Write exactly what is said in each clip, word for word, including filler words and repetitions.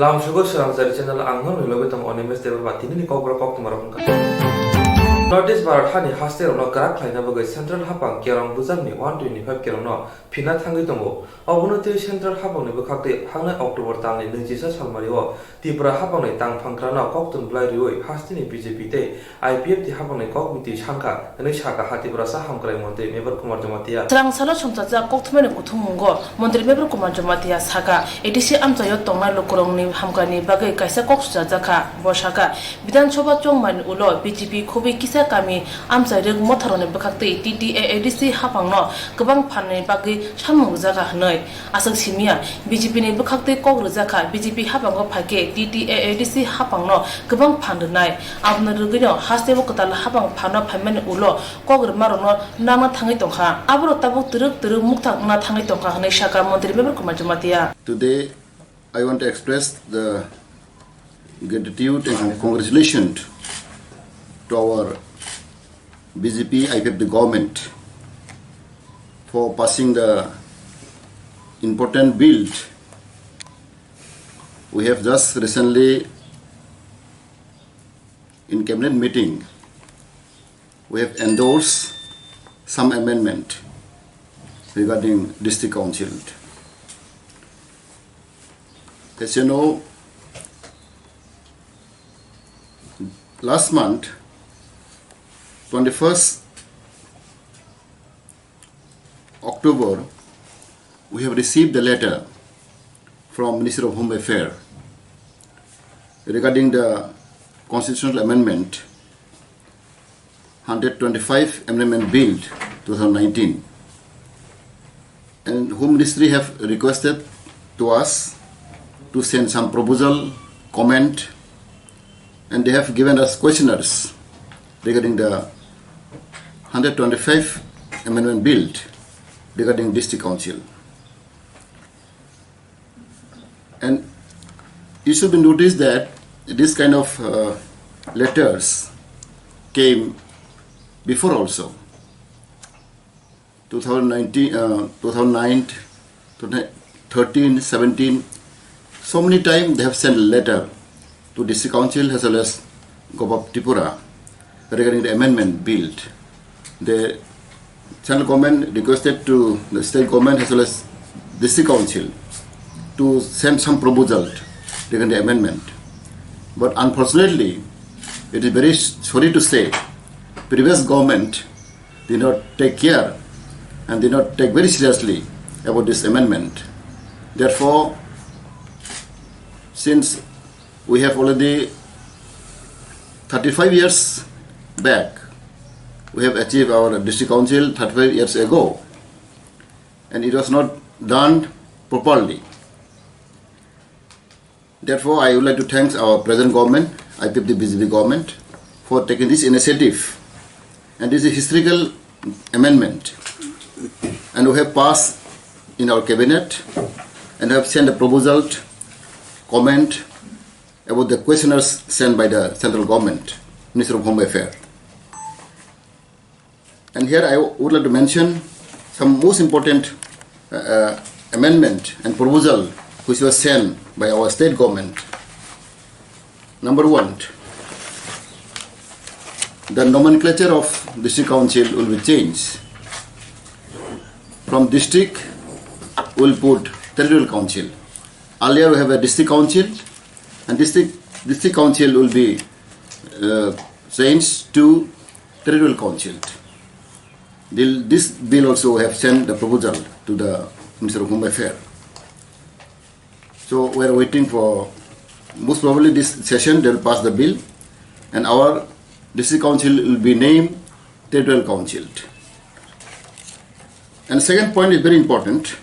Ang sugo Srangchari channel, ang nono logwi tongo Animesh Debbarma. Tinini kokborok koktwmarok wngkha. North East Bharat hani haste rokno kwrak khlaina bagwi central haphang kerong bujangni one twenty five kerongno phina thangwi tongo. Obono twi central haphangni bwkhaktwi hangnai October talni nwi chisa salmario Tripura haphangni tangphangkrano koktwm bwlai rwui hasteni B J P tei I P F T haphangni kok bwtwi sankha, hwnwi sakha ha Tiprasa hamkrai montri Mebar Kumar Jamatia. Swrang salo sumsajak kokthumani kuthummungo montri Mebar Kumar Jamatia sakha, A D C amchaio tongnai lukurokni hamkraini bagwi kaisa kok suchajakha. Bo sakha, Bidhan Sabha chongmani ulo B J P khubui kisa kami amchai rwk motharokni bwkhaktwi T T A A D C haphangno kwbang phanni bagwi samung rwjakha hwnwi. Aswk simiya, B J P ni bwkhaktwi kok rwjakha, B J P haphango phaikhe T T A A D C haphangno kwbang phan rwnai. Abono rwgwino hasteo kwtal haphang phano phaimani ulo kok rwmarokno nangna thangwi tongkha. Aborok tabuk twrwk twrwk mukthang wngna thangwi tongkha hwnwi sakha montri Mebar Kumar Jamatia. Today, I want to express the gratitude and congratulations to our B J P I P F T government for passing the important bill. We have just recently in cabinet meeting, we have endorsed some amendment regarding district council. As you know, last month, twenty-first October, we have received the letter from Ministry of Home Affairs regarding the constitutional amendment, hundred twenty-five Amendment Bill two thousand nineteen. And Home Ministry have requested to us to send some proposal, comment, and they have given us questionnaires regarding the hundred twenty-five Amendment Bill regarding District Council. And you should be noticed that this kind of, uh, letters came before also. Two thousand nineteen, uh, two thousand nine, twenty thirteen, seventeen, so many times they have sent letter to District Council as well as Govt of Tripura regarding the amendment bill. The central government requested to the state government as well as District Council to send some proposal regarding the amendment. But unfortunately, it is very sorry to say, previous government did not take care and did not take very seriously about this amendment. Therefore, since we have already thirty-five years back, we have achieved our district council thirty-five years ago, and it was not done properly. Therefore, I would like to thank our present government, I P F T B J P government, for taking this initiative. And this is a historical amendment. And we have passed in our cabinet and have sent a proposal, comment about the questionnaires sent by the central government, Minister of Home Affairs. And here I would like to mention some most important, uh, uh, amendment and proposal which was sent by our state government. Number one, the nomenclature of district council will be changed. From district, we'll put territorial council. Earlier we have a district council, and district, district council will be, uh, changed to territorial council. This bill also have sent the proposal to the Minister of Home Affairs. So we are waiting for, most probably this session they will pass the bill, and our district council will be named territorial council. And second point is very important.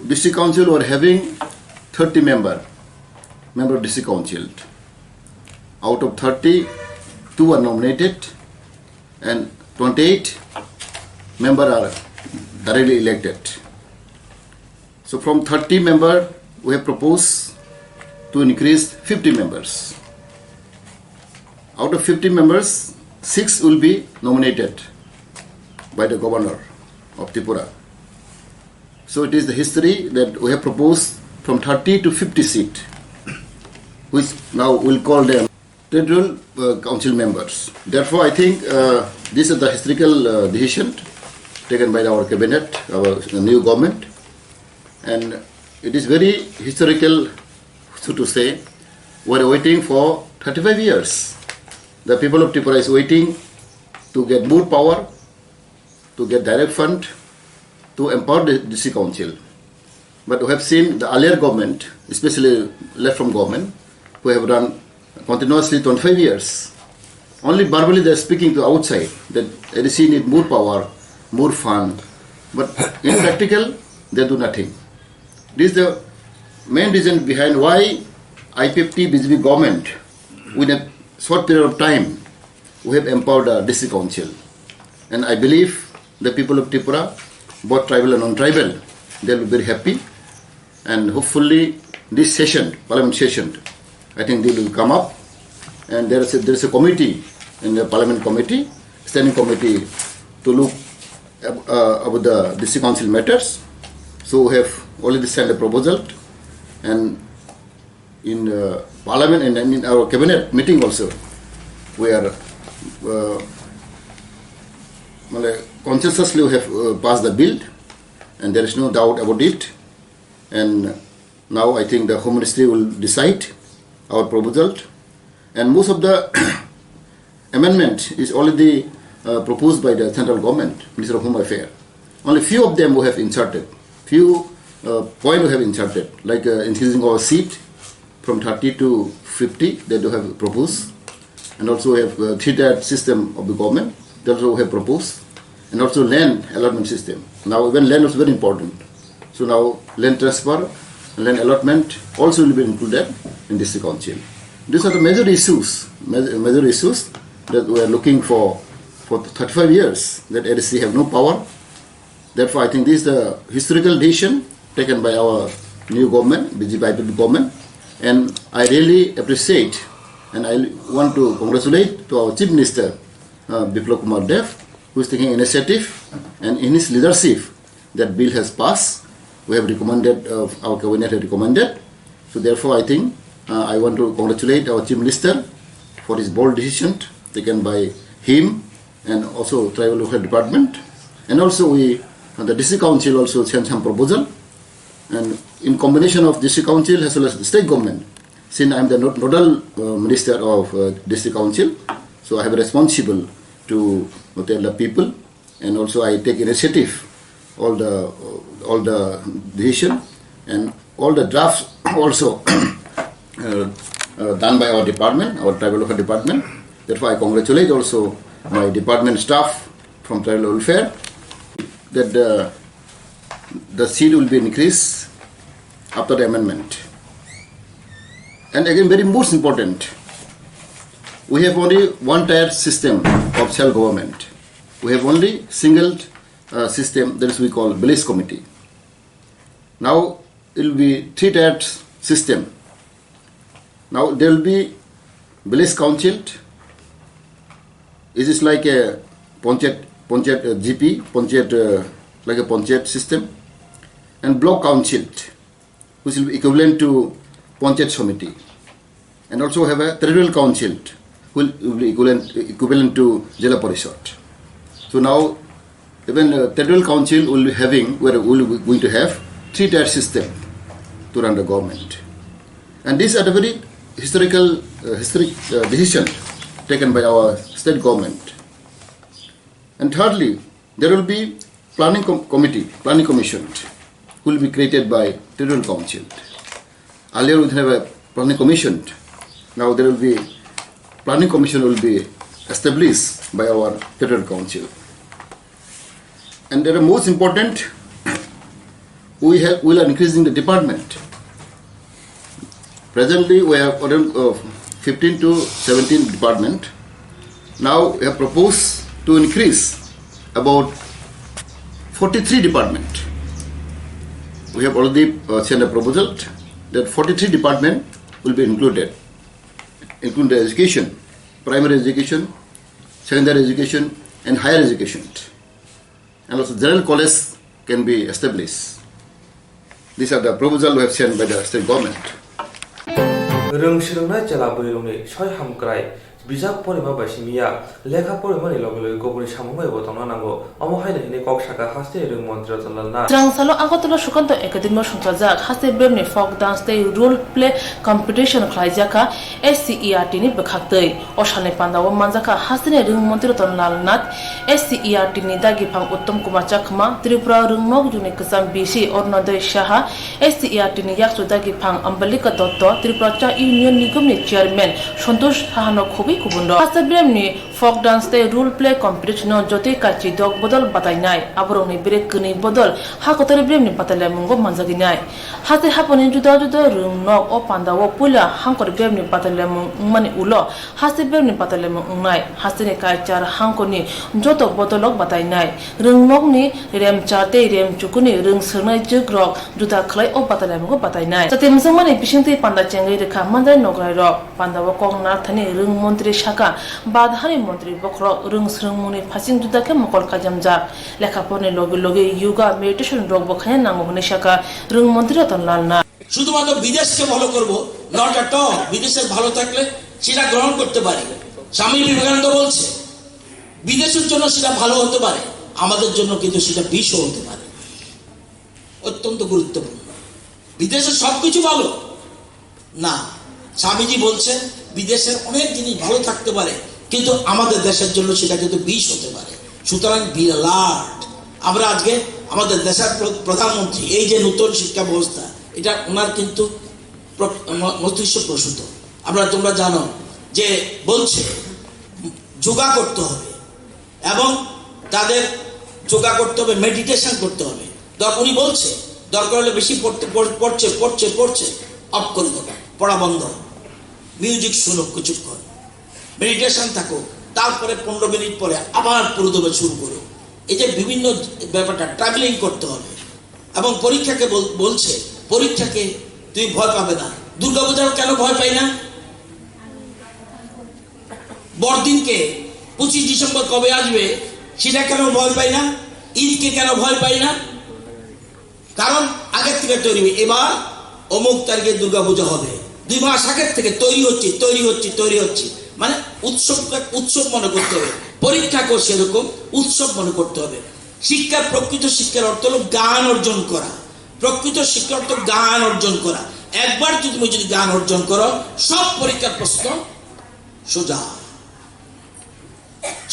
District council were having thirty member, member of district council. Out of thirty, two are nominated and twenty-eight member are directly elected. So from thirty member, we have proposed to increase fifty members. Out of fifty members, six will be nominated by the governor of Tripura. So it is the history that we have proposed from thirty to fifty seat, which now we'll call them territorial uh, council members. Therefore, I think uh, this is the historical uh, decision taken by our cabinet, our new government, and it is very historical, so to say. We're waiting for thirty-five years. The people of Tripura is waiting to get more power, to get direct fund, to empower the district council. But we have seen the earlier government, especially left from government, who have run continuously twenty-five years. Only verbally they are speaking to outside that A D C need more power, more fund. But in practical, they do nothing. This is the main reason behind why I P F T B J P government, within a short period of time, we have empowered the district council. And I believe the people of Tripura, both tribal and non-tribal, they will be very happy. And hopefully, this session, parliament session, I think they will come up. And there is a, there is a committee in the parliament committee, standing committee, to look ab- uh, about the district council matters. So we have already sent a proposal, and in uh, parliament and in our cabinet meeting also, we are uh, মানে, consensusly we have uh, passed the bill, and there is no doubt about it. And now I think the Home Ministry will decide our proposal, and most of the amendment is already uh, proposed by the central government, Minister of Home Affairs. Only few of them we have inserted, few uh, point we have inserted, like uh, increasing our seat from thirty to fifty, they do have proposed, and also we have uh, three-tiered system of the government, they also have proposed, and also land allotment system. Now even land is very important. So now land transfer, land allotment also will be included in district council. These are the major issues, major, major issues that we are looking for for thirty-five years, that A D C have no power. Therefore, I think this is the historical decision taken by our new government, B J P I P F T government, and I really appreciate and I want to congratulate to our Chief Minister, uh, Biplab Kumar Deb, who is taking initiative, and in his leadership, that bill has passed. We have recommended, uh, our cabinet has recommended. So therefore, I think uh, I want to congratulate our Chief Minister for his bold decision taken by him and also Tribal Welfare Department. And also we, uh, the District Council also sent some proposal. And in combination of District Council as well as the state government, since I am the nod- nodal uh, minister of uh, District Council, so I have responsible to tell the people, and also I take initiative, all the all the decision and all the drafts also uh, uh, done by our department, our tribal welfare department. Therefore, I congratulate also my department staff from tribal welfare that the the seat will be increased after the amendment. And again, very most important, we have only one tier system of self government. We have only single uh, system, that is we call village committee. Now it will be three tier system. Now there will be village council. It is like a panchayat, panchayat uh, G P, panchayat uh, like a panchayat system, and block council, which will be equivalent to panchayat samiti, and also have a territorial council, which will be equivalent equivalent to Zilla Parishad. So now even uh, territorial council will be having, where will be going to have three tier system to run the government. And these are the very historical uh, historic uh, decision taken by our state government. And thirdly, there will be planning com- committee, planning commission will be created by territorial council. Earlier we have a planning commission. Now there will be planning commission will be established by our territorial council. And the most important, we have we are increasing the department. Presently, we have around uh, fifteen to seventeen department. Now we have proposed to increase about forty-three department. We have already uh, sent a proposal that forty-three department will be included, including the education, primary education, secondary education, and higher education. And also general college can be established. These are the proposal we have sent by the state government. Rwng swrwngnai chela bwrwirokni soi hamkrai bijap porima bai simi ya, lekha porimani loge loge kubuni samung bai bo tongna nango. Omo haino hwnwi kok sakha hasteni rwng montri Ratan Lal Nath. Chwrangsalo Agartala Sukanto Academy o songchajak haste beremni folk dance tei role play competition khlaijak kha S C E R T ni bwkhaktwi. O salni pandao manjakha hasteni rwng montri Ratan Lal Nath, S C E R T ni dagiphang Uttam Kumar Chakma, Tripura rwngnok yungni kwcham B C Arunodoi Saha, S C E R T ni yakchu dagiphang Ambalika Dotto, Tripura Cha Union Nigam ni chairman Santosh Saha no khobwi kubunrok. Haste beremni folk dance tei role play competition no jotoi kachi dok bodol batainai, aborokni bere kwnwi bodol ha kotor beremni batalaimungo manjagwinai. Haste haponi juda juda rwngnok o pandao puila hangkor beremni batalaimung wngmani ulo haste beremni batalaimung wngnai, hasteni kaichar hangkorni joto bodolrok batainai, rwngnokni remchar tei remchukuni rwng swrwngnai jwkrok juda khlai o batalaimungo batainai. Jati mwchangmani bisingtwi panda chengwi rwkha manjai nograirok. Pandao kok narthani rwng montri sakha, badhani montri bokhorok rwng swrwngmungni phasing juda khe mokol kajamjak. Lekha porni loge loge yoga, meditation rokbo khaina nango hwnwi sakha rwng montri Ratan Lal Nath. শুধুমাত্র বিদেশকে ভালো করব, not at all। বিদেশের ভালো থাকলে সেটা গ্রহণ করতে পারি। স্বামী বিবেকানন্দ বলছে, বিদেশের জন্য সেটা ভালো হতে পারে, আমাদের জন্য কিন্তু সেটা বিষও হতে পারে। অত্যন্ত গুরুত্বপূর্ণ। বিদেশে সবকিছু ভালো না, স্বামীজি বলছেন বিদেশের অনেক জিনিস ভালো থাকতে পারে, কিন্তু আমাদের দেশের জন্য সেটা কিন্তু বিষ হতে পারে। সুতরাং be alert। আমরা আজকে আমাদের দেশের প্র-, প্রধানমন্ত্রী এই যে নতুন শিক্ষা ব্যবস্থা, এটা ওনার কিন্তু প্র-, ম-, মস্তিষ্ক প্রসূত। আমরা, তোমরা জানো যে বলছে যোগা করতে হবে এবং তাদের যোগা করতে হবে, মেডিটেশন করতে হবে। দর-, উনি বলছে দরকার হলে বেশি পড়তে, পড়-, পড়ছে, পড়ছে, পড়ছে, অফ করে দেবে, পড়া বন্ধ। মিউজিক শুনুক কিছুক্ষণ, মেডিটেশন থাকুক, তারপরে পনেরো মিনিট পরে আবার পুরোদমে শুরু করুক। এই যে বিভিন্ন ব্যাপারটা, ট্রাভেলিং করতে হবে। এবং পরীক্ষাকে বল-, বলছে, পরীক্ষাকে তুমি ভয় পাবে না। দুর্গাপূজাও কেন ভয় পাই না? বড়দিনকে, পঁচিশ ডিসেম্বর কবে আসবে, সেটা কেন ভয় পাই না? ঈদকে কেন ভয় পাই না? কারণ আগের থেকে তৈরি হবে। এবার অমুক তারিখে দুর্গাপূজা হবে, দুই মাস আগের থেকে তৈরি হচ্ছে, তৈরি হচ্ছে, তৈরি হচ্ছে। মানে উৎসব, উৎসব মনে করতে হবে। পরীক্ষাকেও সেরকম উৎসব মনে করতে হবে। শিক্ষা, প্রকৃত শিক্ষার অর্থ হলো জ্ঞান অর্জন করা। প্রকৃত শিক্ষার অর্থ জ্ঞান অর্জন করা। একবার যদি তুমি যদি জ্ঞান অর্জন করো, সব পরীক্ষার প্রশ্ন সোজা,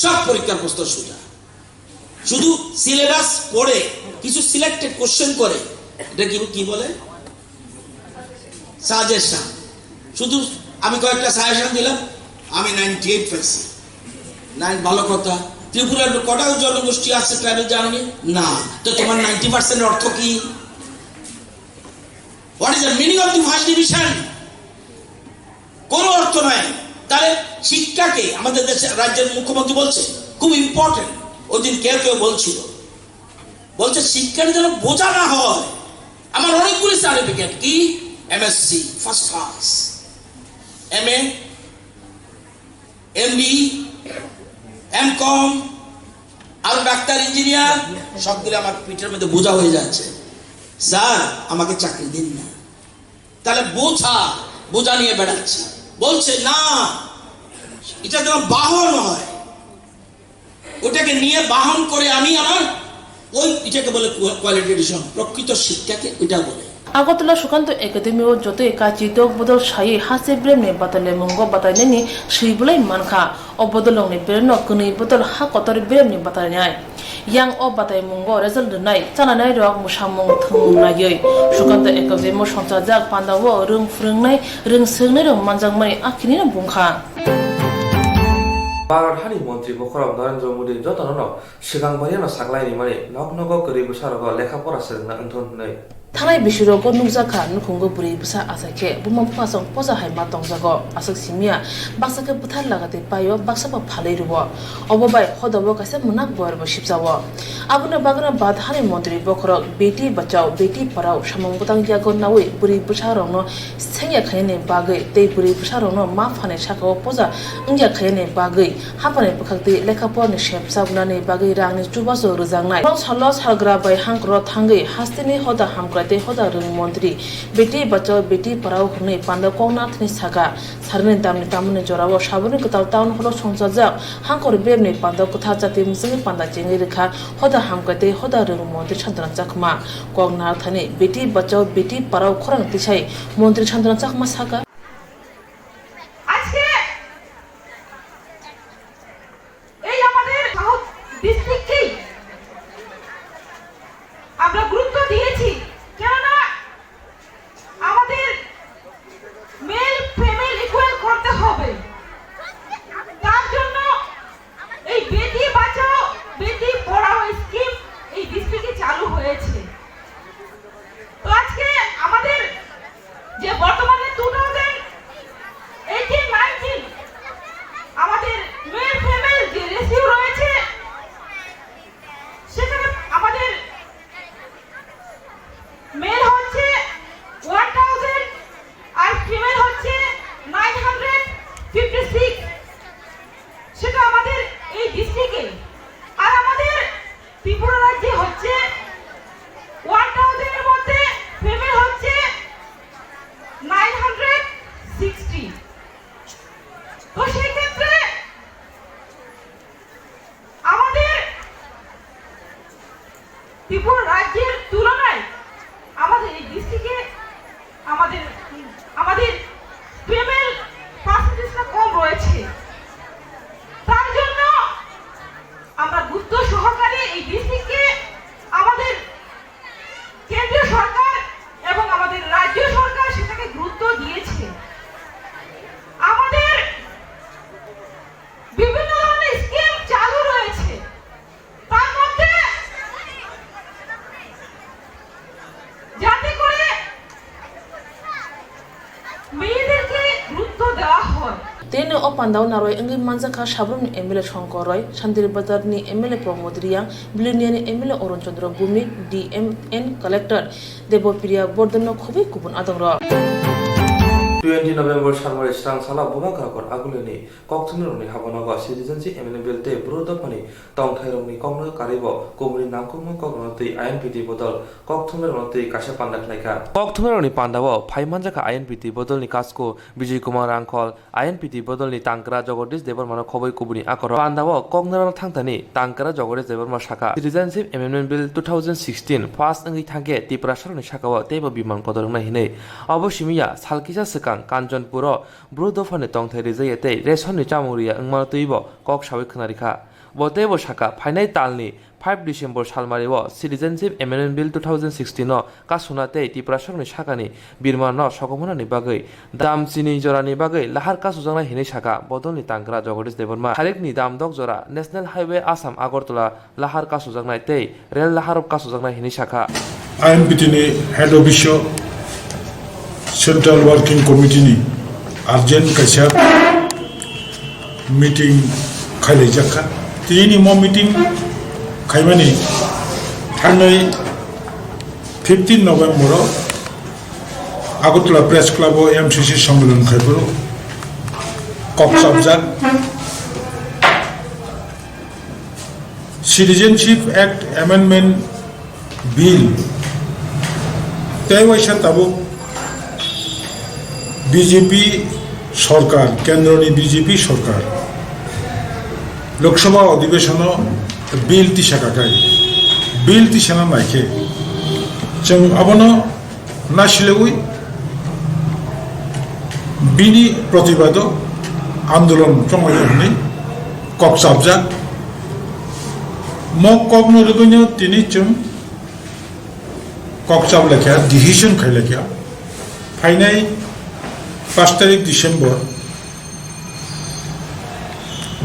সব পরীক্ষার প্রশ্ন সোজা। শুধু সিলেবাস পড়ে কিছু সিলেক্টেড কোশ্চেন করে, এটা কি, কি বলে? সাজেশন। শুধু আমি কয়েকটা সাজেশন দিলাম, আমি নাইনটি এইট পাইছি। নাইন, ভালো কথা। ত্রিপুরার কটা জনগোষ্ঠী আছে, ট্রাইবাল জানো নি? না। তো তোমার নাইনটি পার্সেন্ট অর্থ কি? What is the meaning of the first division? কোনো অর্থ নাই। তাহলে শিক্ষাকে আমাদের দেশে, রাজ্যের মুখ্যমন্ত্রী বলছে খুব ইম্পর্টেন্ট। ওই দিন কেউ কেউ বলছিল, বলছে শিক্ষাটা যেন বোঝা না হয়। আমার অনেকগুলি সার্টিফিকেট, কি, MSc first class, MA, MB, MCom, আরো ডাক্তার, ইঞ্জিনিয়ার, সবগুলো আমার পিঠের মধ্যে বোঝা হয়ে যাচ্ছে। স্যার, আমাকে চাকরি দিন না। তাহলে বোঝা, বোঝা নিয়ে বেড়াচ্ছি। বলছে না, এটা যেন বাহন হয়, ওটাকে নিয়ে বাহন করে আমি আমার ওই, এটাকে বলে কোয়া-, কোয়ালিটি এডিশন, প্রকৃত শিক্ষাকে ওটা বলে। Agartala Sukanto Academy o jotoi kachi dok bodol saywi haste beremni batailemungo batainani swi bolai mankha. O bodolrokni bereno kwnwi bodol ha kotor beremni batainai. Yang o bataimungo result rwnai chananairok mwsamung thwngmung naiwi Sukanto Academy o songchajak pandao rwng phwrwngnai, rwng swrwngnairok manjakmani akhini bungkha. Bharat hani montri bokhorok Narendra Modi jotono no swkang bai yano saklai rimani nok nogo kwrwi bwsarokno lekha pora swrwngna wngthun hwnwi. Thangnai bisirogo nukjakha nukhungo bwrwi bwsa achai khe buma bupha song poja hai ma tongjago. Aswk simiya baksa khe bwthar laga tei paio, baksa bo phalwi rwo. Obo bai hodabo kaisa mwnak boyar bo sipjao. Aboni bagwino bharat hani montri bokhorok Beti Bachao Beti Padhao samung bwtang yago naui bwrwi bwsarokno sengya khainani bagwi tei bwrwi bwsarokno ma phani sakao poja wngya khainani bagwi haphani bwkhaktwi lekha porani sep chabnani bagwi rangni chubachu rwjaknai. Borok salo salgra bai hangkro thangwi hasteni hoda hamkrai Tei hoda rwng montri Beti Bachao Beti Padhao hwnwi panda kok narwkthani saka. Sarani damni tamoni jorao Saboni kwtal town hall-o songchajak hangkhor berni panda kwthar chati mwchwngwi panda chengwi rwkha hoda hamkrai tei hoda rwng montri Santana Chakma. Kok narwkthani Beti Bachao Beti Padhao khorang tisai montri Santana Chakma saka. আজকে এই আমাদের সাউথ ডিস্ট্রিক্টকেই আমরা গুরুত্ব দিয়েছি, কেননা আমাদের male female equal করতে হবে। তার জন্য এই বেটি বাঁচাও বেটি পড়াও স্কিম এই ডিস্ট্রিক্টে চালু হয়েছে। তো আজকে আমাদের যে বর্তমানে টু থাউজেন্ড এইটিন নাইনটিন আমাদের মেল ফিমেল যে রেশিও রয়েছে, সেখানে আমাদের মেল হচ্ছে ওয়ান থাউজেন্ড আর ফিমেল হচ্ছে নাইন হান্ড্রেড ফিফটি সিক্স। সেটা আমাদের এই ডিস্ট্রিক্টে। আর আমাদের ত্রিপুরা রাজ্যে হচ্ছে ওয়ান থাউজেন্ডের মধ্যে ফিমেল হচ্ছে নাইন হান্ড্রেড সিক্সটি। তো সেই ক্ষেত্রে আমাদের ত্রিপুরা রাজ্যের তুলনায় আমাদের এই ডিস্ট্রিক্টে আমাদের, আমাদের ফিমেল পার্সেন্টেজটা কম রয়েছে। তার জন্য আমরা গুরুত্ব সহকারে এই ডিস্ট্রিক্টকে আমাদের কেন্দ্রীয় সরকার এবং আমাদের রাজ্য সরকার সেটাকে গুরুত্ব দিয়েছে। আমাদের বিভিন্ন ধরনের স্কিম চালু রয়েছে, তার মধ্যে যাতে করে মেয়েদেরকে গুরুত্ব দেওয়া হয়। Tini o pandao narwai wngwi manjakha Sabrum ni M L A Shankar Roy, Shantir Bazar ni M L A Pramod Reang, Bilonia ni M L A Arun Chandra Bhumik, D M and Collector Debopriya Bordhan no khobwi kubun adongrok. Twenty November Sarmari Srang Sala Buma Kahakor Agulini Kokthumrokni habonogo Citizenship Amendment Bill tei Bru Dophani tongthairokni kokno karibo kubuni nangkukma kokrokno twi I N P T bodol kokthumrokno twi kaisa panda khlaikha. Kokthumrokni pandao phai manjakha I N P T bodolni kasko Bijay Kumar Rangkhol, I N P T bodolni tangkra Jagadish Debbarmano khobwi kubuni akorok. Pandao koknarano thangthani tangkra Jagadish Debbarma sakha, Citizenship Amendment Bill two thousand sixteen pass wngwi thangkhe Tiprasarokni sakao teibo biman kotor wngnai hinwi. Obo simi ya sal kisa swkang Kanchanpuro Bru Dophani tongthai rijaya tei rationni chamung riya wngmano twibo kok sawi khwnarikha. Bo teibo sakha, phainai talni five December salmario Citizenship Amendment Bill two thousand sixteen no kasuna tei Tiprasarokni sakani birmano sokomornani bagwi dam chini jorani bagwi lahar kasujaknai hinwi sakha bodolni tangkra Jagadish Debbarma. Tharikni damdok jora National Highway Assam Agartala lahar kasujaknai tei rel lahar kasujaknai hinwi sakha. I N P T ni head office o Central Working Committee ni urgent kaisa meeting khailaijakha. Tini mo meeting khaimani thangnai fifteen November o Agartala Press Club o M C C sammilan khaiphuru kok chapjak. Citizenship Act Amendment Bill tei waisa tabuk B J P sorkar, kendroni B J P sorkar Lok Sabha odhibeshono bill tisa kakai, bill tisana naikhe chwng abono nasilewui bini protibado andolon chonglaio hwnwi kok chapjak. Mo kokno rwgwino tini chwng kok chap laikha, decision khai laikha. Phainai pash tarik December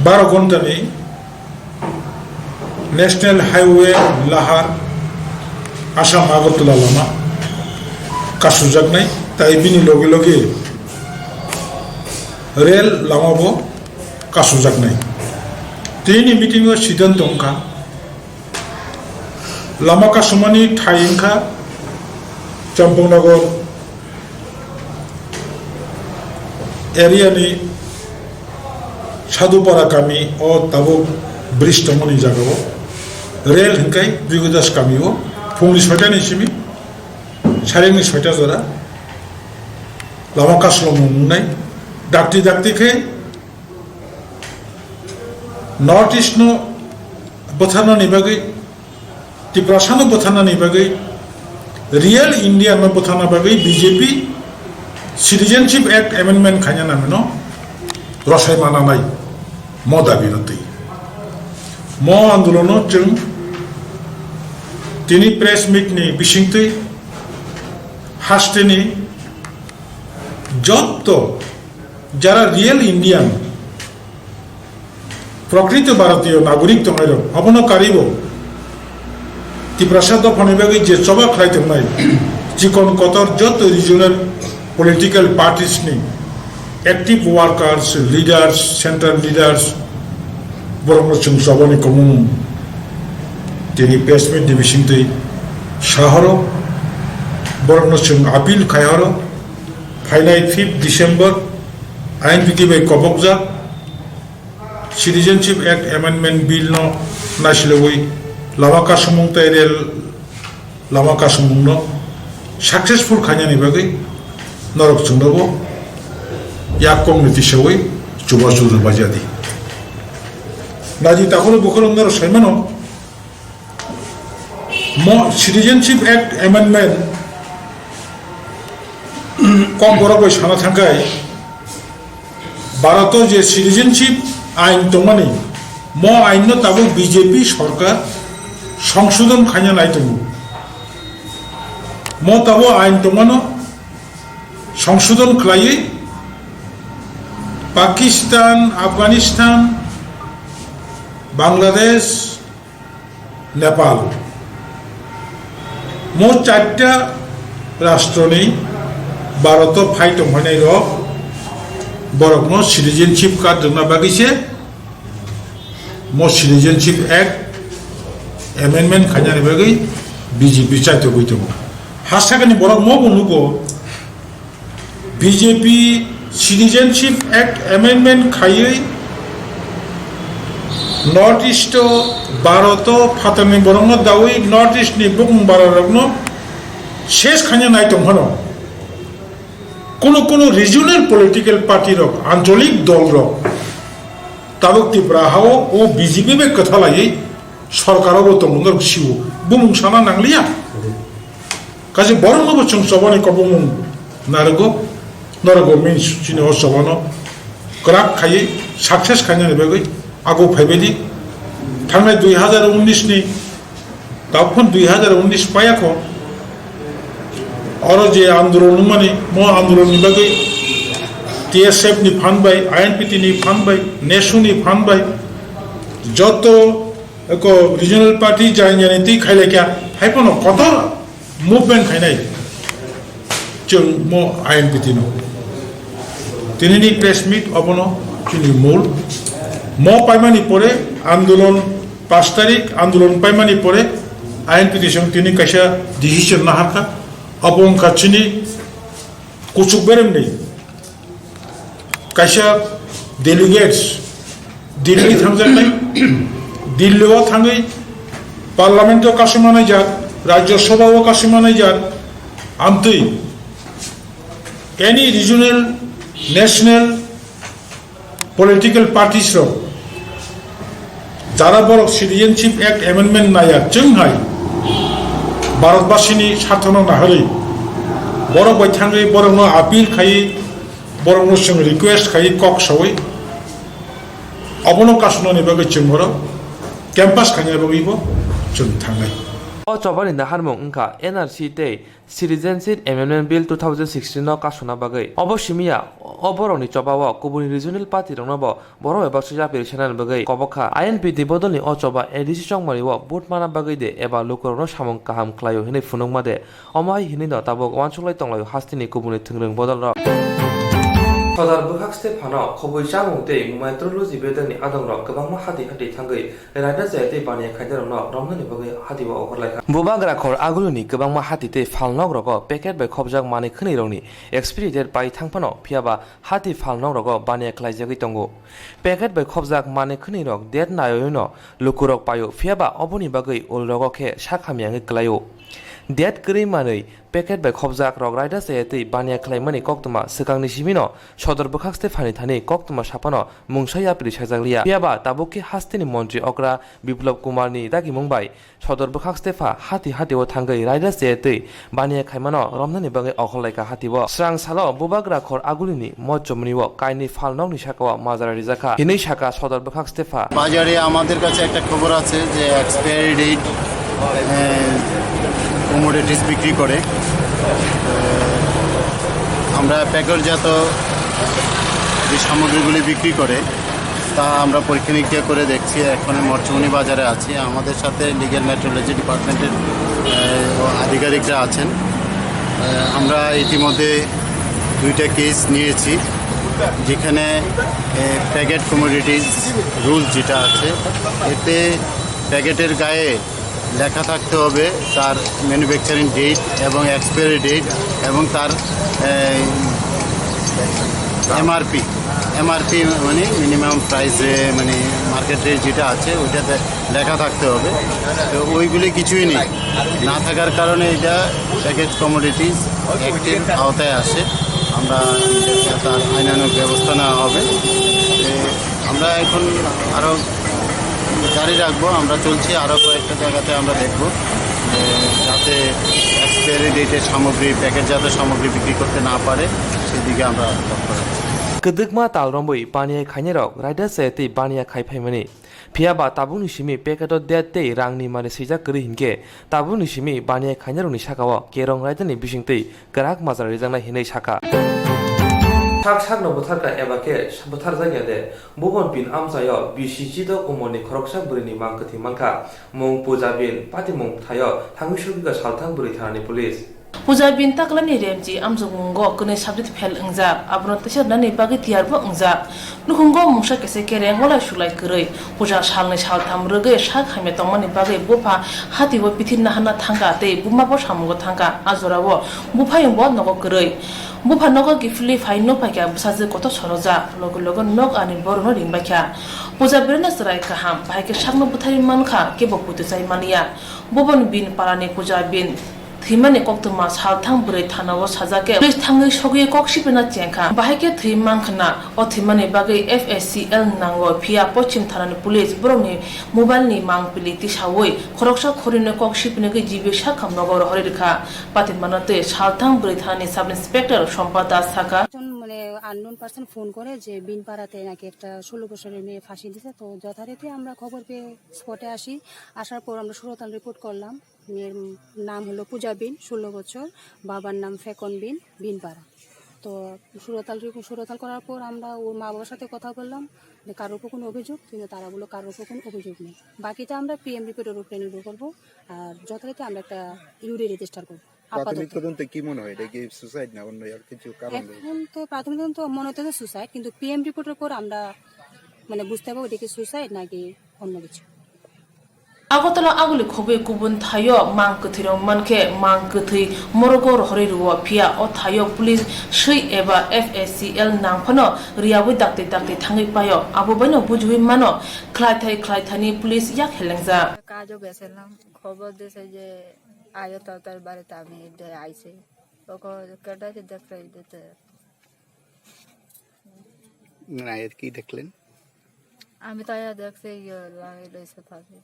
baro ghontani National Highway lahar Assam Agartala lama kasujaknai, tai bini loge loge rel lama bo kasujaknai. Tini meeting o siddhanto wngkha, lama kasumani thai wngkha Champaknagar area ni Sadhupara kami o tabuk bridge tongmani jaga o rel hingkai Bhrigu Das kami o phungni soita ni simi Sarengni soita jora lama kaslomung wngnai. Dakti dakti khe North East no bwtharnani bagwi, Tiprasa no bwtharnani bagwi, real India no bwtharna bagwi B J P Citizenship Act Amendment khaina nangmano rosai mananai mo dabi no twi. Mo andolono chwng tini press meet ni bisingtwi hasteni jotto jara real Indian, prokrito Bharatiyo nagorik tongnairok, abono karibo Tiprasa dophani bagwi je choba khlai tongnai, chikon kotor jotto regional political parties ni active workers, leaders, central leaders, borokno chwng chobani komung tini press meet ni bisingtwi sahoro, borokno chwng appeal khaihoro, phainai fifth December I N P T bai kobokjak Citizenship Act Amendment Bill no naisilogwi lama kasumung tei rel lama kasumungno successful khainani bagwi norok chwngnobo yak kongni tisawi chubachu rwbaijadi. Naidi takhoro bukhoro norok saimano, mo Citizenship Act Amendment kok borok bai sana thangkhai, Bharoto je citizenship ain tongmani, mo ain no tabuk B J P sorkar songsodon khaina nai tongo. Mo tabuk ain tongmano songsodon khlaiwi Pakistan, Afghanistan, Bangladesh, Nepal. Mo charta rashtroni Bharoto phai tongphainai rok, borokno citizenship card rwna bagwi se mo Citizenship Act Amendment khainani bagwi B J P chaitogwi tongo. Hasakani borok mo bo nugo, B J P Citizenship Act Amendment khaiwi North East o Bharoto phatarni borokno dawi North East ni bukung bararokno ses khaina nai tongphano, kunu kunu regional political party rok, ancholik dol rok tabuk Tripura hao o B J P bai kwtha laiwi sorkar o bo tongo norok sio, bumung sana nangliya. Kaisa borokno bo chwng chobani kobongmung narwgo, norok bo min chini o chobano kwrak khaiwi success khainani bagwi ago phaibaidi. Thangnai dui hazar unnish ni, taphon dui hazar unnish payakho, oro je andolon wngmani, mo andolon ni bagwi T S F ni phan bai, I N P T ni phan bai, nesu ni phan bai, joto eko regional party jani jani twi khailaikha, haiphano kotor movement khainai chwng mo I N P T no. Tinini press meet obono chini mul. Mo paimani pore andolon, pash tarik andolon paimani pore I N P T song tini kaisa decision naharkha. Obo wngkha chini kuchuk beremni kaisa delegates Delhi thangjaknai, Delhi o thangwi Parliament o kasima naijak, Rajya Sabha o kasima naijak, amtwi any regional, national political parties rok jara borok Citizenship Act Amendment naya chwng hai Bharatbasini sarthono naharwi borok bai thangwi borokno appeal khaiwi borokno chwng request khaiwi kok sawi obono kasonani bagwi chwng borok campus khaina bagwi bo chwng thangnai. O chobani naharmung wngkha N R C tei Citizenship Amendment Bill two thousand sixteen no kasuna bagwi. Obo simiya, o borokni chobao kubuni regional party rokno bo borok bai baksa yapri sanani bagwi kobokha. I N P T bodolni o choba A D C chongmani o vote mana bagwi de eba lukurokno samung kaham khlaio hinwi phunukma de. Omo hai hinwi no tabuk uansuklai tonglaio hasteni kubuni thwngrwng bodolrok. Sodar bwkhak Stephano khobwi chamung tei mumai trology bedalni adongrok kwbangma hati hati thangwi Raida jaya tei baniya khainai rokno romnani bagwi hati o ohor laikha. Bubagra khor aguluni kwbangma hati tei phalnok rogo packet bai khopjak manwi khwnwi rokni expiry date pai thangphano, phiyaba hati phalnok rogo baniya khlaijagwi tongo. Packet bai khopjak manwi khwnwi rok date naiwi no lukurok paio, phiyaba oboni bagwi ul rogo khe sak hamya wngwi kwlaio. Date kwrwi manwi packet bai khopjak rok raida chaya twi baniya khlaimani koktwma swkangni simino sodor bwkhak Stephani thani koktwma saphano mungsa yapri sajak liya. Phiyaba tabuk khe hasteni montri okra Biplab Kumarni dagimung bai sodor bwkhak Stepha hati hati o thangwi raida chaya twi baniya khaimano romnani bagwi okhorlaikha hati o. Srang salo bubagra khor agulini mochomni o kainwi phalnokni saka o majra rijakha hinwi saka sodor bwkhak Stepha. বাজারে আমাদের কাছে একটা খবর আছে যে expiry date commodities বিক্রি করে। আমরা প্যাকেটজাত যে সামগ্রীগুলি বিক্রি করে, তা আমরা পরীক্ষা নিরীক্ষা করে দেখছি। এখন মরচমনি বাজারে আছি, আমাদের সাথে লিগ্যাল মেট্রোলজি ডিপার্টমেন্টের আধিকারিকরা আছেন। আমরা ইতিমধ্যে দুইটা কেস নিয়েছি, যেখানে প্যাকেট কমোডিটিস রুলস যেটা আছে, এতে প্যাকেটের গায়ে লেখা থাকতে হবে তার ম্যানুফ্যাকচারিং ডেট এবং এক্সপায়ারি ডেট এবং তার এমআরপি। এমআরপি মানে মিনিমাম প্রাইস, মানে মার্কেট রেট যেটা আছে, ওইটাতে লেখা থাকতে হবে। তো ওইগুলি কিছুই নেই, না থাকার কারণে এটা প্যাকেজ কমোডিটিস অ্যাক্টের আওতায় আসে। আমরা তার আইনানুগ ব্যবস্থা নেওয়া হবে। আমরা এখন আরও জারি রাখবো। আমরা চলছি, আরও কয়েকটা জায়গাতে আমরা দেখব, যাতে এক্সপায়ারি ডেটের সামগ্রী, প্যাকেটজাত সামগ্রী বিক্রি করতে না পারে, সেদিকে আমরা লক্ষ্য রাখছি। Kwdwkma tal romwi baniya khainairok raida chaya twi baniya khai phaimani. Phiyaba tabukni simi packet o date tei rangni mani swijak kwrwi hinkhe tabukni simi baniya khainairokni sakao kerong raidani bisingtwi kwrak majra rijaknai hinwi saka. Sak sakno butharkha eba khe butharjakya de? Bubon bin amchaio bisi chidok umorni khoroksa bwrwini mang kwthwi mankha. Mung Puja bin, patimung bwthaio thangwi sogwikha salthang bwrwi thanani police. Puja bin taklani remchi amjokmungo kwnwi subject fail wngjak, abono teisa rwnani bagwi tiyarbo wngjak. Nukhungo mungsa kese kereng walai sulai kwrwi. Puja salnwi saltham rwgwi sak hamya tongmani bagwi bupha hatio bithi naharna thangkha tei bumabo samungo thangkha. A jorao buphayungbo nogo kwrwi. Bupha nogo kiphilwi phai nukphaikha bwsajwk kotor sorojak, loge loge nok ani borokno ringbaikha. Puja birano chwrai kaham, bahai khe sakno bwtharwi mankha, kebo puitu chai manya. Bubon bin parani Puja bin thwimani koktwma salthang bwrwi thanao sajak khe police thangwi sogwi kok sipina chengkha. Bahai khe thwi mankhna, o thwimani bagwi F A C L nango, phiya Pochim thanani police borokni mobile ni mangpili tisawi khoroksa khorino kok sipinigwi G B sakhamnogo rohorwi rwkha. Patimano tei salthang bwrwi thanani Sub Inspector Sompa Das saka. একজন মানে unknown person phone করে যে বিনপাড়াতে নাকি একটা ষোলো বছরের মেয়ে ফাঁসি দিছে। তো যথারীতি আমরা খবর পেয়ে স্পটে আসি। আসার পর আমরা সুরতাল রিপোর্ট করলাম। মেয়ের নাম হলো পূজা বিন, ষোলো বছর, বাবার নাম ফেকন বিন, বিনপাড়া। তো সুরতাল রিপোর্ট, সুরতাল করার পর আমরা ওর মা বাবার সাথে কথা বললাম যে কারোর উপর কোনো অভিযোগ, কিন্তু তারা বললো কারোর উপর কোনো অভিযোগ নেই। বাকিটা আমরা পিএম রিপোর্টের উপরে নির্ভর করবো। আর যথারীতি আমরা একটা ইউডি রেজিস্টার করবো। প্রাথমিক আপাতত। তদন্তে কি মনে হয়, এটা কি সুসাইড না অন্য আর কিছু কারণ রয়েছে? এখন তো প্রাথমিক তদন্ত মনে হচ্ছে সুসাইড, কিন্তু পিএম রিপোর্টের পর আমরা মানে বুঝতে পারবো এটা কি সুসাইড নাকি অন্য কিছু। Agartala aguli khobwi kubun thaio mang kwthwirok mankhe mang kwthwi morogo rohorwi rwo, phiya o thaio police swi eba F A C L nang phano riyaui dakti dakti thangwi paio, abo baino bujiui mano khlaithai khlaithani police yak helengjak. কাজও গেছিলাম, খবর দিছে যে আয়ো তাড়াতাড়ি বাড়িতে, আমি এদিকে আইছি। ওকে কেটে দেখতে দিতে। মানে আয়াত কি দেখলেন? আমি তো আয়া দেখছি ইয়ে লাগাই রয়েছে তাকে।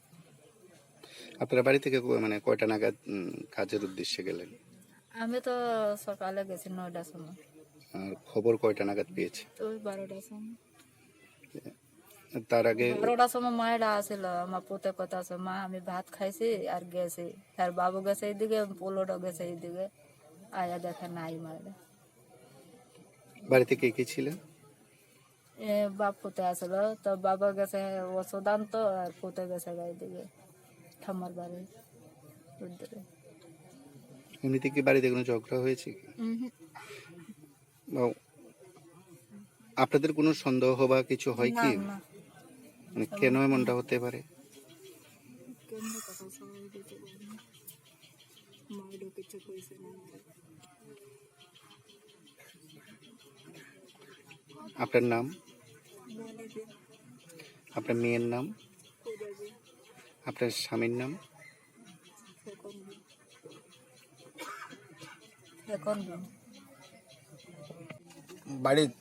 আপনারা বাড়ি থেকে কো-, মানে কয়টা নাগাদ, উম, কাজের উদ্দেশ্যে গেলেন? আমি তো সকালে গেছি নয়টার সময়। আর খবর কয়টা নাগাদ পেয়েছে? ওই বারোটার সময়। তার আগে বারোটার সময় মায়েরা আসিল, আমার পুতে কথা আছে, "মা, আমি ভাত খাইছি আর গেছি।" তার বাবু গেছে এইদিকে, পোলোটা গেছে এইদিকে, আয়া দেখে নাই মায়েরা। বাড়িতে কে কে ছিলেন? এ, বাপ পুতে আসলো, তো বাবা গেছে ওষুধ আনতো আর পুতে গেছে গা এইদিকে ঠাম্মার বাড়ি উদ্ধারে। এমনিতে কি বাড়িতে কোনো ঝগড়া হয়েছে কি? উহুম। বা আপনাদের কোনো সন্দেহ বা কিছু হয় না, কি? না। মানে কেন এমনটা হতে পারে? কেন কথা সবাই দিতে পারে না। মায়েরও কিছু কইছে না। আপনার নাম? আপনার মেয়ের নাম? আপনার স্বামীর নাম? এখন। বাড়িত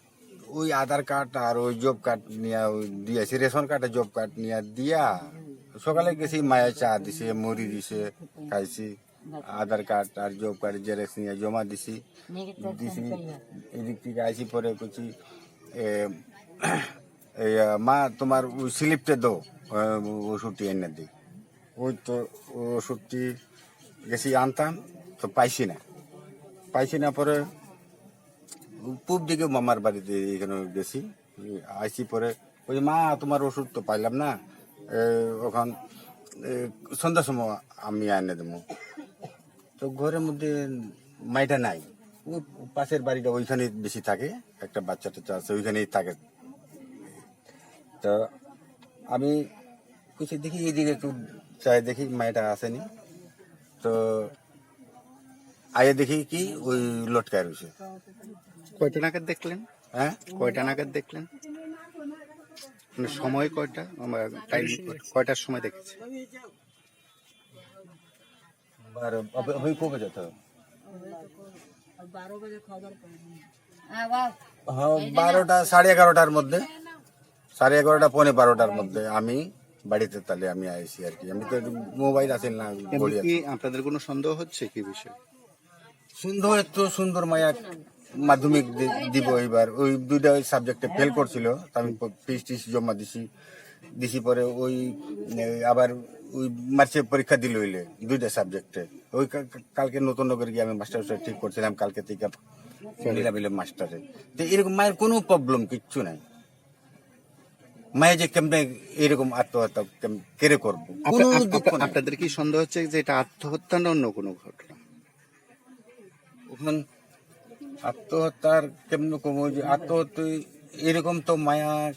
ওই আধার কার্ড আর ওই জব কার্ড নিয়ে ওই দিয়েছি, রেশন কার্ডে জব কার্ড নিয়ে দিয়া সকালে গেছি, মায়ে চা দিছে, মুড়ি দিছে, খাইছি। আধার কার্ড আর জব কার্ড জেরক্স নিয়ে জমা দিছি। দিছি, এদিক থেকে আইসি পরে করছি, এ, এই, আহ, "মা, তোমার ওই স্লিপটা দাও, আহ, ওষুধটি এনে দিই।" ওই তো ওষুধটি গেছি আনতাম, তো পাইছি না। পাইছি না পরে পূব দিকে মামার বাড়িতে এখানে গেছি। আইসি পরে ওই, "মা, তোমার ওষুধ তো পাইলাম না, এ, ওখান, এ, সন্ধ্যার সময় আমি এনে দেবো।" তো ঘরের মধ্যে মাইটা নাই, ও পাশের বাড়িটা ওইখানে বেশি থাকে, একটা বাচ্চা টাচ্চা আছে, ওইখানেই থাকে। তো আমি কিছু দেখি, এইদিকে একটু চাই, দেখি মাইটা আসেনি। তো আগে দেখি কি ওই লটকায় রয়েছে। কয়টা নাগাদ দেখলেন? হ্যাঁ। কয়টা নাগাদ দেখলেন? মানে সময় কয়টা? আমার টাইম কয়টার সময় দেখেছে? বারো, अभी, अभी को बजे था? बारह बजे खबर पाया। হ্যাঁ, বারোটা, সাড়ে এগারোটার মধ্যে, সাড়ে এগারোটা, পৌনে বারোটার মধ্যে আমি বাড়িতে, তাহলে আমি আইছি আর কি। আমি তো মোবাইল আছে না, এমনি ঘড়ি আছে। কি আপনাদের কোনো সন্দেহ হচ্ছে কি বিষয়ে? সুন্দর, এত সুন্দর মায়া, মাধ্যমিক দি-, দিব এবার। ওই দুইটা সাবজেক্টে ফেল করছিল, তো আমি প-, ফিস টিস জমা দিছি, দিছি পরে ওই, এ, আবার ওই মার্চে পরীক্ষা দিল হইলে দুইটা সাবজেক্টে। ওই কা-, কা-, কালকে নতুন নগর গিয়ে আমি মাস্টার সাথে ঠিক করছিলাম, কালকে থেকে নিলাম হইলে মাস্টারে। তো এরকম মায়ের কোনো প্রবলেম কিচ্ছু নাই। মায়ের যে কেমনে এরকম আত্মহত্যা কেম-, কেড়ে করবো, আপনার, কোনো আপ-, দুঃখ আপনার, নাই। আপনাদের কি সন্দেহ হচ্ছে যে এটা আত্মহত্যা না অন্য কোনো ঘটনা? এখন আত্মহত্যার কেমন কম, ওই যে আত্মহত্যা এরকম তো মায়া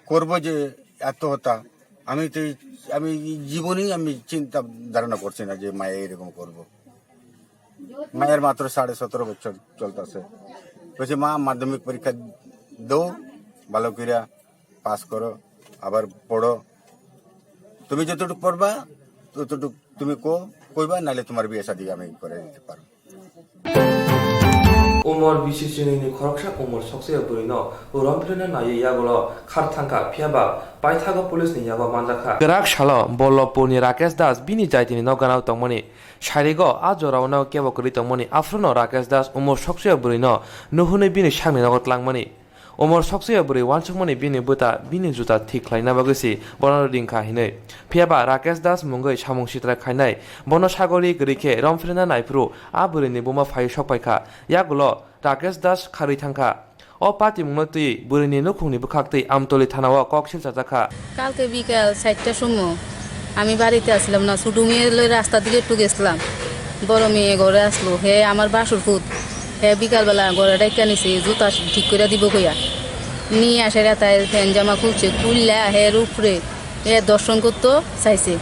করবো যে আত্মহত্যা, আমি তো এই, আমি এই জীবনেই আমি চিন্তা ধারণা করছি না যে মায়া এরকম করবো। মায়ের মাত্র সাড়ে সতেরো বছর চলতেছে। বলছে, "মা, মাধ্যমিক পরীক্ষা দাও, ভালো কইরা পাস করো, আবার পড়ো। তুমি যতটুকু পড়বা, ততটুকু তুমি কো, কইবা, নাহলে তোমার বিয়ে শাদী আমি করে দিতে পারো।" Umor bisi sini ni khoroksa umor sokse bwrwi no romphirna naiwi yagulo khar thangkha, phiyaba paithago police ni yago manjakha. Kwrak salo Bollobpur ni Rakesh Das bini jaitini nok ganao tongmani. Sarigo a jorao no kebo kwrwi tongmani, aphuru no Rakesh Das umor sokse bwrwi no nuhunwi bini sakni nogo tlangmani. Umor soksoya bwrwi uansukmani bini bwta bini juta thik khlaina bagwi se bono ringkha hinwi. Phiyaba Rakesh Das mungwi samung sitra khainai bono sagori kwrwi khe romphirna naiphuru a bwrwini buma phaiwi sokpaikha. Yagulo Rakesh Das kharwi thangkha. O patimungno twi bwrwini nukhungni bwkhaktwi Amtoli thanao kok silchajakha. কালকে বিকাল চারটার সময় আমি বাড়িতে আসলাম না, ছোট মেয়ে লই রাস্তার দিকে একটু গেছিলাম। বড় মেয়ে ঘরে আসলো, হে আমার বাসর পুত, হে বিকালবেলা ঘরে ডাইকা নিছে জুতা ঠিক করে দিব কইয়া। নিয়ে আসে রাতায় ফ্যান জামা খুলছে, খুললা হের উপরে হে দর্শন করতো চাইছে।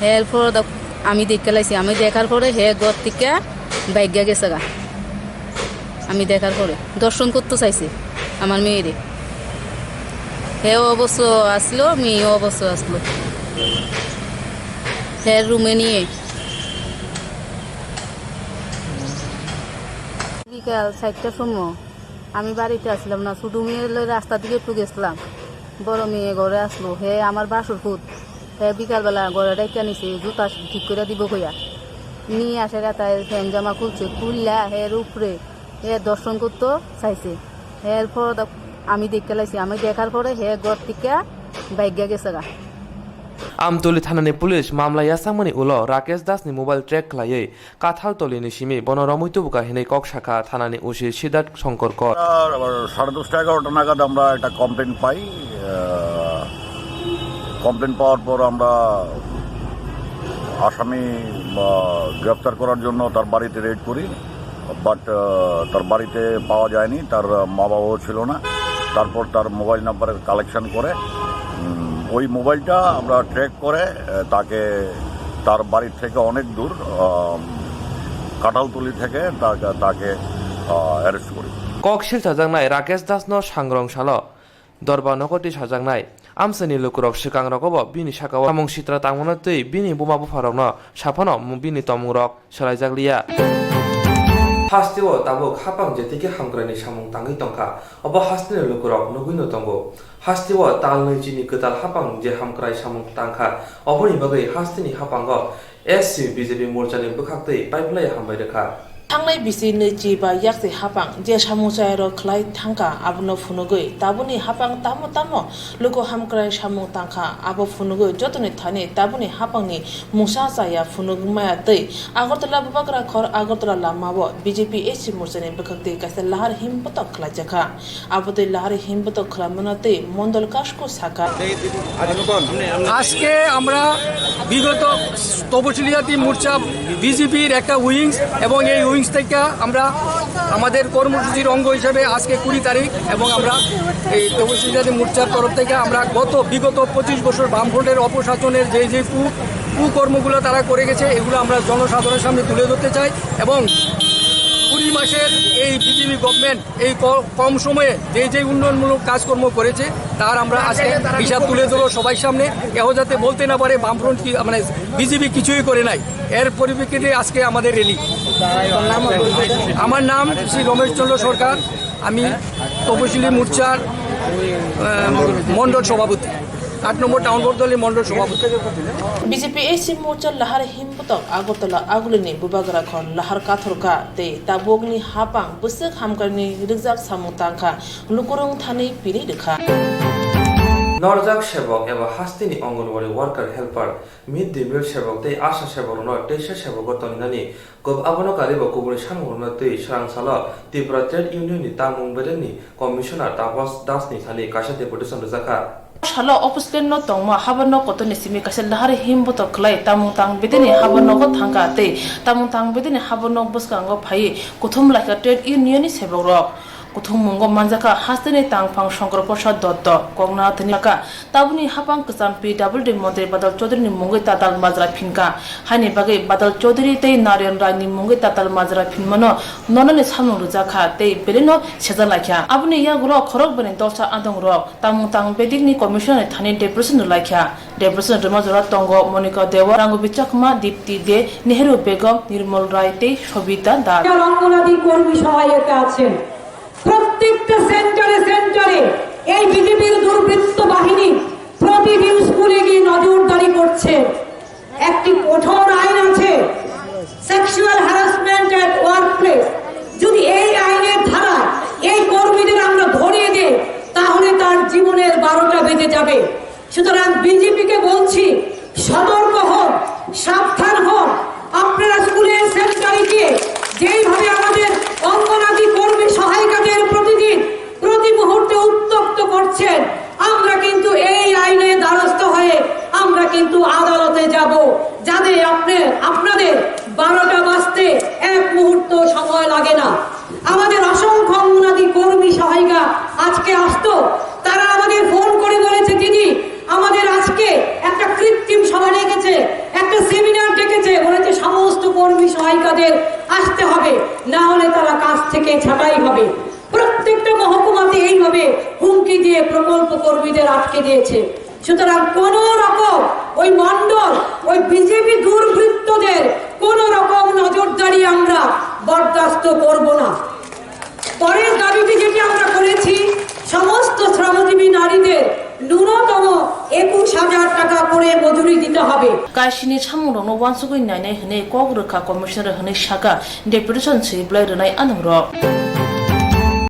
হের পর দা-, আমি দেখে লাইছি, আমি দেখার পরে হে ঘর থেকে বাইগা গেছে গা। আমি দেখার পরে দর্শন করতো চাইছে আমার মেয়েরে। হেও অবশ্য আসলো, মেয়েও অবশ্য আসলো। হের রুমে নিয়ে বিকাল চারটার সময় আমি বাড়িতে আসলাম না, ছোট মেয়ে লই রাস্তার দিকে একটু গেছিলাম। বড় মেয়ে ঘরে আসলো, হে আমার বাসর পুত, হে বিকালবেলা ঘরে ডাইকা নিছে জুতা ঠিক করে দিব কইয়া। নিয়ে আসে রাতায় ফ্যান জামা খুলছে, খুললা হের উপরে হে দর্শন করতো চাইছে। হের পর দা-, আমি দেখে লাইছি, আমি দেখার পরে হে ঘর থেকে বাইগা গেছে গা। Amtoli thanani police mamla yasakmani ulo Rakesh Das ni mobile track khlaiwi Kathal tolini simi bono romwi tubuka hinwi kok sakha thanani O C Siddharth Shankar Kor. আর আবার সাড়ে দশটা, এগারোটা নাগাদ আমরা একটা কমপ্লেন পাই। আহ, কমপ্লেন পাওয়ার পর আমরা আসামি, আহ, গ্রেফতার করার জন্য তার বাড়িতে রেড করি। বাট, আহ, তার বাড়িতে পাওয়া যায়নি, তার মা বাবাও ছিল না। তারপর তার মোবাইল নাম্বারের কালেকশন করে, উম, ওই মোবাইলটা আমরা ট্র্যাক করে, আহ, তাকে তার বাড়ির থেকে অনেক দূর, আহ, কাঁঠালতলি থেকে তাকে, তাকে, আহ, অ্যারেস্ট করি। Kok silchajaknai Rakesh Das no sangrong salo Dorba nogo twi sajaknai. Amchaini lukurok swkangrogo bo bini sakao samung sitra tangmano twi bini buma bupharokno saphano bini tongmungrok swlaijakliya. Hasteo tabuk hapang jetikhe hamkraini samung tangwi tongkha, obo hasteni lukurok nugwino tongo. Hasteo tal nwi chini kwtal hapang je hamkrai samung tangkha, oboni bagwi hasteni hapango S C B J P morchani bwkhaktwi paiplai hambai rwkha. Thangnai bisi nwi chi ba yakchi hapang je samung chayarok khlai thangkha, abono phunugwi tabukni hapang tamo tamo luku hamkrai samung tangkha, abo phunugwi jotoni thani tabukni hapangni mungsa chaya phunuk maya twi Agartala Bubagra khor Agartala lamao B J P S C morchani bwkhaktwi kaisa lahar himbotok khlaijakha. Abotwi lahar himbotok khwlaimano tei Mondol Kasko sakha. আজকে আমরা বিগত তপশিলি জাতি মোর্চা বিজেপির একটা উইংস এবং এই উইংস থেকে আমরা আমাদের কর্মসূচির অঙ্গ হিসেবে আজকে কুড়ি তারিখ এবং আমরা এই তপশিলি জাতি মোর্চার তরফ থেকে আমরা গত বিগত পঁচিশ বছর বামফ্রন্টের অপশাসনের যে যে কু কুকর্মগুলো তারা করে গেছে এগুলো আমরা জনসাধারণের সামনে তুলে ধরতে চাই এবং কুড়ি মাসের এই বিজেপি গভর্নমেন্ট এই ক- কম সময়ে যে যে উন্নয়নমূলক কাজকর্ম করেছে তার আমরা আজকে হিসাব তুলে ধরবো সবার সামনে। কেউ যাতে বলতে না পারে বামফ্রন্ট কি মানে বিজেপি কিছুই করে নাই। এর পরিপ্রেক্ষিতে আজকে আমাদের র্যালি। আমার নাম শ্রী রমেশ চন্দ্র সরকার, আমি তপশিলি মোর্চার আহ, মণ্ডল সভাপতি, আট নম্বর টাউন বর্দলি মণ্ডল সভাপতি। B J P S C morcha lahar himbotok Agartala agulini Bubagra khor lahar kathorkha tei tabukni hapang bwswk hamkrai ni rwkjak samung tangkha, lukurok thani piri rwkha. Norjak sebok eba hasteni Anganwadi worker helper, mid day meal sebok tei asha sebok rokno teisa sebogo toninani kok abono karibo kubuni samung rokno twi swrang salo Tripura Trade Union ni tangmung bedekni Commissioner Tapas Das ni thani kaisa deputation rwjakha. Salo office land no tongma habar nok kotor ni simi kaisa lahar himbotok khlai tamung tang bedeni habar nogo thangkha tei tamung tang bedeni habar nok bwskango phaiwi kuthum laikha trade union ni sebok rok. Kuthum mungo manjakha hasteni tangphang Shankar Prasad Dotto, kokna thani kha tabuni hapang kwcham P W D montri Badal Chaudhary ni mungwi tatal majra phinkha. Haini bagwi Badal Chaudhary tei Narayan Rai ni mungwi tatal majra phinmano nonani samung rwjakha tei belai no sejalaikha. Aboni yagulo khorok bini dolsa adongrok tamung tang bedikni commissioner ni thani deputation rwlaikha. Deputation rwma jora tongo Monika Dewar, Rangubi Chakma, Dipti De, Nehru Begum, Nirmal Rai tei Sobita Das. Anganwadi কর্মী সহায়িকা আছেন। প্রত্যেকটা সেন্টারে সেন্টারে এই বিজেপির দুর্বৃত্ত বাহিনী প্রতিদিন স্কুলে গিয়ে নজরদারি করছে। একটি কঠোর আইন আছে, সেক্সুয়াল হ্যারাসমেন্ট অ্যাট ওয়ার্কপ্লেস। যদি এই আইনের ধারা এই কর্মীদের আমরা ধরিয়ে দেই, তাহলে তার জীবনের বারোটা বেজে যাবে। সুতরাং বিজেপিকে বলছি, সতর্ক হন, সাবধান হন। আপনারা স্কুলের সেন্টারে গিয়ে যেইভাবে আমাদের অঙ্গনাদি কর্মী সহায়িকাদের প্রতিদিন প্রতি মুহূর্তে উত্তক্ত করছেন, আমরা কিন্তু এই আইনের দ্বারস্থ হয়ে আমরা কিন্তু আদালতে যাব, যাতে আপনি, আপনাদের বারোটা বাজতে এক মুহূর্ত সময় লাগে না। আমাদের অসংখ্য অঙ্গনাদি কর্মী সহায়িকা আজকে আসতো, তারা আমাদের ফোন করে বলেছে, "দিদি, আমাদের আজকে একটা কৃত্রিম সভা ডেকেছে, একটা সেমিনার ডেকেছে, বলেছে সমস্ত কর্মী সহায়িকাদের আসতে হবে, না হলে তারা কাজ থেকে ছাঁটাই হবে।" প্রত্যেকটা মহকুমাতে এইভাবে হুমকি দিয়ে প্রকল্প কর্মীদের আটকে দিয়েছে। সুতরাং কোনো রকম ওই মণ্ডল, ওই বিজেপি দুর্বৃত্তদের কোনো রকম নজরদারি আমরা বরদাস্ত করব না। পরের দাবিতে যেটি আমরা করেছি, সমস্ত শ্রমজীবী নারীদের ন্যূনতম একুশ হাজার টাকা করে মজুরি দিতে হবে। Kaisini samungrokno uansugwi nainai hwnwi kok rwkha commissioner hwnwi sakha, deputation swi bwlai rwnai anwngrok.